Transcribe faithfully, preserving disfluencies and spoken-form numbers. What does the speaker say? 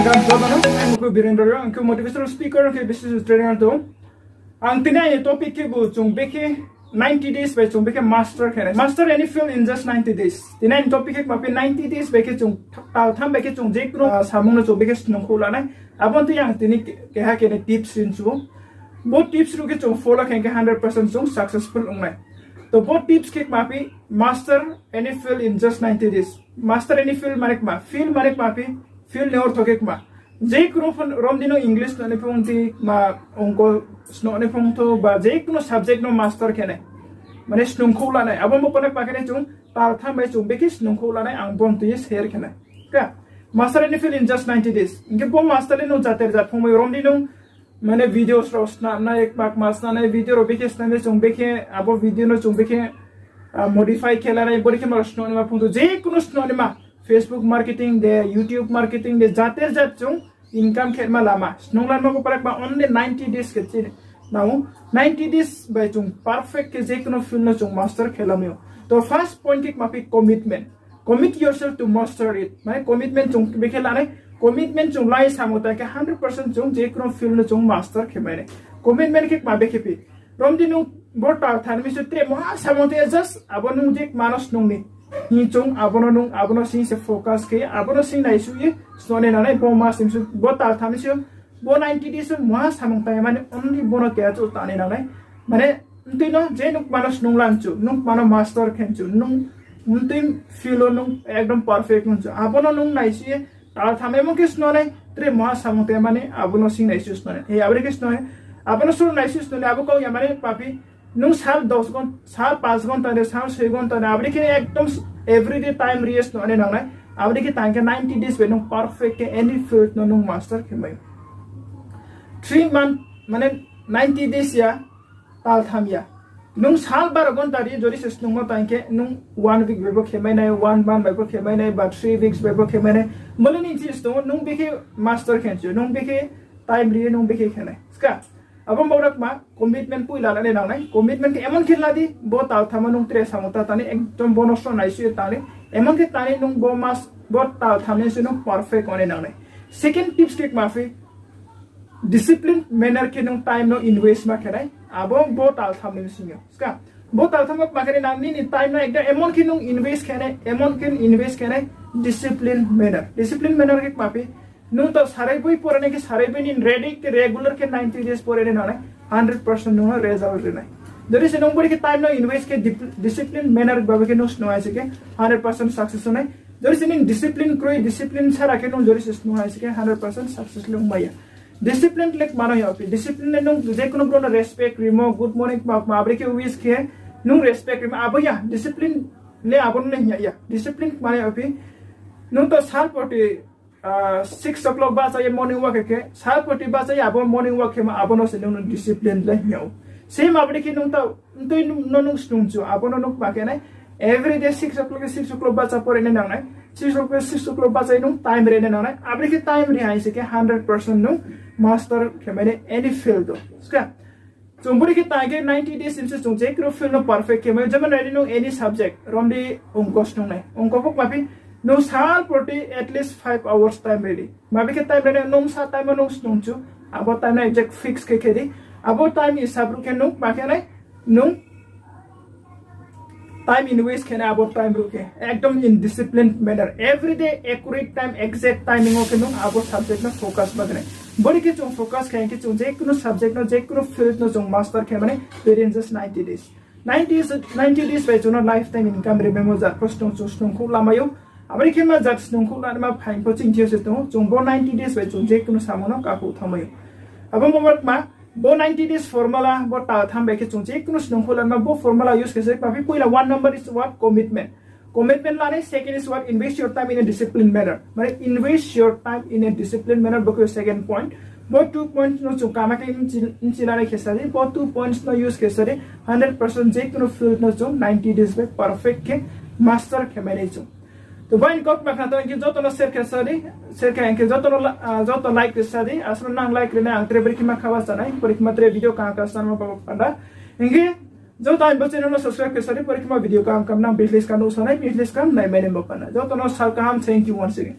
Jotono, ang khe Birendra Reang, ang khe motivational speaker, ang khe business trainer tong. Ang tini aini topic khebu chung bekhe ninety days bai chung bekhe master khe nai. Master any field in just ninety days. Tini aini topic khe kma phi ninety days bai khe chung, tal tham bai khe chung je kuno, ah, samung no chung bekhe snungkhouh lanai. Abo ni tui ang tini ke-, keha khe ni tips rinchu. Bo tips rao khe chung follow khe khe hundred percent chung successful ong nai. To bo tips khe kma phi master any field in just ninety days. Master any field mane kma, field mane kma phi, field ni ortho khe kma. Je kuno phon-, romdi no English snoh ni phung di, ma ongko snoh ni phung tho, ba je kuno subject no master khe nai. Mane snungkhouh lanai. Abo bo kono kma khe nai chung, tal tham bai chung bekhe snungkhouh lanai, ang bo ni tui ye share khe nai. Ka, master any field in just ninety days. Hing khe bo master le nung jater jat phungmai romdi nung, mane videos rao snamnai, kma kma snamnai, video rao bekhe snamnai, chung bekhe, abo video no chung bekhe, ah, modify khe lanai, bori khe ma snoh ni ma phung tho, je kuno snoh ni ma, Facebook marketing de, YouTube marketing de, jater jat chung income khe ma lama. Snung lanma bo para kma only ninety days khe chini. Nao, ninety days bai chung perfect khe je kuno field no chung master khe lamai ou. To first point khe kma phi commitment. Commit yourself to master it. Mane commitment chung bekhe lanai, commitment chung lai samo ta khe hundred percent chung je kuno field no chung master khe mai nai. Commitment khe kma bekhe phi. Romdi nung bo tal tham ni se tre moha samung tei just abo nung je kma no snung ni. Hing chung abo no nung abo no sing se focus khe, abo no sing naisuh ye snoh ni nangnai, bo mas ni se, bo tal tham ni se, bo ninety days moha samung tang mane only bo no keha chouh tang ni nangnai. Mane, mtui no je nung kma no snung lanchu, nung kma no master khenchu, nung mtui field o nung ekdom perfect nungchu. Abo no nung naisuh ye, tal tham emon khe snoh nai, tre moha samung tang mane, abo no sing naisuh snoh nai. He, abo ni khe snoh nai, abo no sung naisuh snoh nai, abo kau ya mane papi, nung sal dos ghon-, sal panch ghonta de, sal soi ghonta de, abo ni khe ekdom everyday time ri ye snoh nai nangnai. Abo ni khe tang khe ninety days bai nung perfect khe any field no nung master khe mai. Three month, mane ninety days ya, tal tham ya. Nung sal baro ghonta ri jori se snungmo tang khe nung one week bai bo khe mai nai, one month bai bo khe mai nai, ba three weeks bai bo khe mai nai. Mole ni chis tong, nung bekhe master khenchu, nung bekhe time ri ye nung bekhe khe nai. Ska, abo bo rok ma commitment poila la ni nangnai. Commitment khe emon khe la di, bo tal tham o nung tre samung ta tang ni, ekdom bo no snoh naisuh ye tang ni. Emon khe tang ni nung bo mas, bo tal tham ni se nung perfect ong ni nangnai. Second tips khe kma phi, discipline manner khe nung time no invest ma khe nai, abo bo tal tham ni sing yo. Ska, bo tal tham o kma khe nai nang nini time no ekdom emon khe nung invest khe nai, emon khe invest khe nai, discipline manner. Discipline manner khe kma phi, nung to sarai boi pore nai khe sarai boi ni ready khe regular khe ninety days pore nai nangnai, hundred percent nung no result ri nai. Jori se nung bori khe time no invest khe dip-, discipline manner babe khe nung snung hai se khe hundred percent success ong nai. Jori se nini discipline kroi, discipline sara khe nung jori se snung hai se khe hundred percent success le ong mai ya. Discipline le kma no ya phi. Discipline le nung je kuno brouh no respect rimo, good morning kma kma, abo ni khe wish khe nung respect rimo, abo ya. Discipline le abo no le hing ya. Discipline kma no ya phi. Nung to sal poti, ah, six o'clock bahcha ye morning walk khe khe, sal poti bahcha ye abo morning walk khe ma abo no se nung no discipline le hing ya ou. Same abo ni khe nung to, mtui no nung snungchu, abo no nung kma khe nai, everyday six o'clock khe six o'clock bahcha pore nai nangnai, six o'clock khe six o'clock bahcha ye nung time ri nai nangnai, abo ni khe time ri hai se khe hundred percent nung master khe mai nai any field o. Ska, chung bori khe tang khe ninety days ni se chung je kuno field no perfect khe mai, jemon nai di nung any subject, romdi ongko snung nai, ongko bo kma phi, nung sal poti at least five hours time ri di. Mabe khe time ri nai, nung sa time o nung snungchu, abo time no exact fix khe khe di, abo time hisab ruh khe nung kma khe nai, nung time invest khe nai abo time ruh khe. Ekdom in disciplined manner. Everyday accurate time, exact timing o khe nung abo subject no focus ma khe nai. Bori khe chung focus khe khe chung je kuno subject no, je kuno field no chung master khe mani within just ninety days. Ninety, ninety days bai chung no lifetime income ri mai mo jat pho snung chung snungkhouh lamai ou. Abo ni khe ma jat snungkhouh lama phaing pho ching thio se tong ou. Chung bo ninety days bai chung je kuno samung no kakhouh thanngmai ou. Abo mo kma, bo ninety days formula, bo tal tham bai khe chung je kuno snungkhouh lama bo formula use khe se, papi poila one number is what? Commitment. Commitment lanai, second is what? Invest your time in a disciplined manner. Mane invest your time in a disciplined manner, bo khe second point. Bo two points no chung kama khe nchi-, nchi lanai khe sa di, bo two points no use khe sa di, hundred percent je kuno field no chung ninety days bai perfect khe master khe mai nai chung. To bai ni kok ma khna to hing khe joto no share khe sa di, share khe hing khe joto no la-, ah, joto like ri sa di, asro nang like ri nai ang tre bori khe ma khaba sa nai, bori khe ma tre video kaham kaham sa nai ma panda. Hing khe joto aini bo channel no subscribe khe sa di, bori khe ma video kaham kaham nang business kaham nuh sa nai, business kaham nai mai nai bo panda. Joto no sal kaham, thank you once again.